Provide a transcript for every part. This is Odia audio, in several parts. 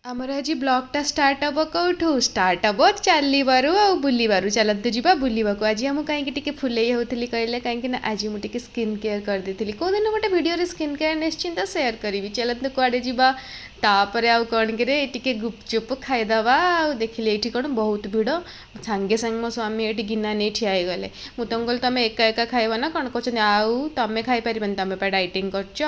ଆମର ଆଜି ବ୍ଲଗ୍ଟା ଷ୍ଟାର୍ଟ ହେବ କେଉଁଠୁ? ଷ୍ଟାର୍ଟ ହେବ ଚାଲିବାରୁ ଆଉ ବୁଲିବାରୁ। ଚାଲନ୍ତୁ ଯିବା ବୁଲିବାକୁ। ଆଜି ମୁଁ କାହିଁକି ଟିକେ ଫୁଲେଇ ହେଉଥିଲି କହିଲେ, କାହିଁକି ନା ଆଜି ମୁଁ ଟିକେ ସ୍କିନ୍ କେୟାର କରିଦେଇଥିଲି। କେଉଁଦିନ ଗୋଟେ ଭିଡ଼ିଓରେ ସ୍କିନ୍ କେୟାର ନିଶ୍ଚିନ୍ତ ସେୟାର କରିବି। ଚାଲନ୍ତୁ କୁଆଡ଼େ ଯିବା। ତାପରେ ଆଉ କ'ଣ କିରେ, ଟିକେ ଗୁପଚୁପ୍ ଖାଇଦେବା। ଆଉ ଦେଖିଲି ଏଇଠି କ'ଣ ବହୁତ ଭିଡ଼। ସାଙ୍ଗେ ସାଙ୍ଗେ ମୋ ସ୍ୱାମୀ ଏଇଠି ଗିନା ନେଇ ଠିଆ ହେଇଗଲେ। ମୁଁ ତାଙ୍କୁ କହିଲି, ତମେ ଏକା ଏକା ଖାଇବ ନା କ'ଣ? କହୁଛନ୍ତି, ଆଉ ତମେ ଖାଇପାରିବନି, ତମେ ପା ଡାଇଟିଂ କରୁଛ।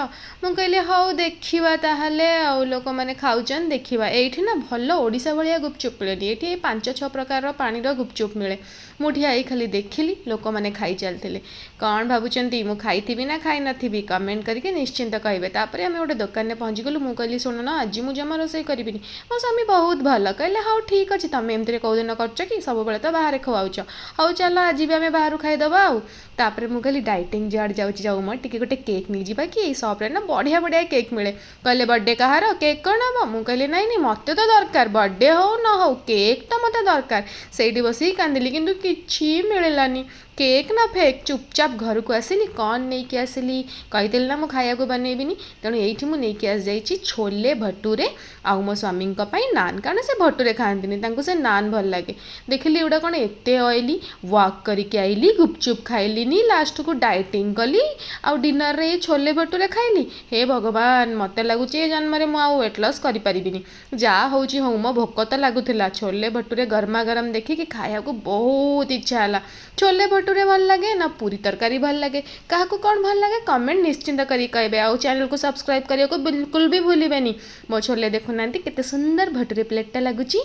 ମୁଁ କହିଲି, ହଉ ଦେଖିବା ତାହେଲେ, ଆଉ ଲୋକମାନେ ଖାଉଛନ୍ତି ଦେଖିବା। ଏଇଠି ନା ଭଲ ଓଡ଼ିଶା ଭଳିଆ ଗୁପଚୁପ୍ ମିଳେନି। ଏଇଠି ଏଇ 5-6 ପ୍ରକାରର ପାଣିର ଗୁପଚୁପ୍ ମିଳେ। ମୁଁ ଠିଆ ହେଇ ଖାଲି ଦେଖିଲି, ଲୋକମାନେ ଖାଇ ଚାଲିଥିଲେ। କ'ଣ ଭାବୁଛନ୍ତି, ମୁଁ ଖାଇଥିବି ନା ଖାଇନଥିବି? କମେଣ୍ଟ କରିକି ନିଶ୍ଚିନ୍ତ କହିବେ। ତାପରେ ଆମେ ଗୋଟେ ଦୋକାନରେ ପହଞ୍ଚିଗଲୁ। ମୁଁ କହିଲି, ଶୁଣୁନ, ଆଜି ମୁଁ ଜମା ରୋଷେଇ କରିବିନି। ମୋ ସ୍ୱାମୀ ବହୁତ ଭଲ, କହିଲେ, ହଉ ଠିକ୍ ଅଛି, ତମେ ଏମିତିରେ କେଉଁଦିନ କରୁଛ କି? ସବୁବେଳେ ତ ବାହାରେ ଖୁଆଉଛ। ହଉ ଚାଲ, ଆଜି ବି ଆମେ ବାହାରୁ ଖାଇଦେବା। ଆଉ ତାପରେ ମୁଁ କହିଲି, ଡାଇଟିଂ ଯୁଆଡ଼େ ଯାଉଛି ଯାଉ, ମ ଟିକେ ଗୋଟେ କେକ୍ ନେଇଯିବା କି? ଏଇ ସପ୍ରେ ନା ବଢ଼ିଆ ବଢ଼ିଆ କେକ୍ ମିଳେ। କହିଲେ, ବର୍ଥଡେ କାହାର, କେକ୍ କ'ଣ ହବ? ମୁଁ କହିଲି, ନାଇଁ ନାଇଁ, ମୋତେ ତ ଦରକାର, ବର୍ଥଡେ ହଉ ନ ହଉ କେକ୍ ତ ମୋତେ ଦରକାର। ସେଇଠି ବସିକି କାନ୍ଦିଲି, କିନ୍ତୁ କିଛି ମିଳିଲାନି, କେକ୍ ନା ଫେକ୍। ଚୁପଚାପ ଘରକୁ ଆସିଲି। କ'ଣ ନେଇକି ଆସିଲି? କହିଥିଲି ନା ମୁଁ ଖାଇବାକୁ ବନେଇବିନି, ତେଣୁ ଏଇଠି ମୁଁ ନେଇକି ଆସିଯାଇଛି ଛୋଲେ ଭଟୁରେ ଆଉ ମୋ ସ୍ୱାମୀଙ୍କ ପାଇଁ ନାନ୍, କାରଣ ସେ ଭଟୁରେ ଖାଆନ୍ତିନି, ତାଙ୍କୁ ସେ ନାନ୍ ଭଲ ଲାଗେ। ଦେଖିଲି ଏଗୁଡ଼ା କ'ଣ ଏତେ ଅଏଲି। ୱାକ୍ କରିକି ଆଇଲି, ଗୁପଚୁପ୍ ଖାଇଲିନି, ଲାଷ୍ଟକୁ ଡାଇଟିଂ କଲି, ଆଉ ଡିନରରେ ଏଇ ଛୋଲେ ଭଟୁରେ ଖାଇଲି। ହେ ଭଗବାନ, ମୋତେ ଲାଗୁଛି ଏ ଜନ୍ମରେ ମୁଁ ଆଉ ୱେଟ୍ ଲସ୍ କରିପାରିବିନି। ଯାହା ହେଉଛି ହଉ, ମୋ ଭୋକ ତ ଲାଗୁଥିଲା। ଛୋଲେ ଭଟୁରେ ଗରମା ଗରମ ଦେଖିକି ଖାଇବାକୁ ବହୁତ ଇଚ୍ଛା ହେଲା। ଛୋଲେ ଭଟୁରେ ଭଲ ଲାଗେ ନା ପୁରୀ ତରକାରୀ ଭଲ ଲାଗେ? କାହାକୁ କ'ଣ ଭଲ ଲାଗେ, କମେଣ୍ଟ ନିଶ୍ଚିନ୍ତ କରିକି କହିବେ। ଆଉ ଚ୍ୟାନେଲକୁ ସବସ୍କ୍ରାଇବ୍ କରିବାକୁ ବିଲକୁଲ ବି ଭୁଲିବେନି। ମୋ ଛୋଲେ ଦେଖୁନାହାନ୍ତି, କେତେ ସୁନ୍ଦର ଭଟୁରେ ପ୍ଲେଟ୍ଟା ଲାଗୁଛି।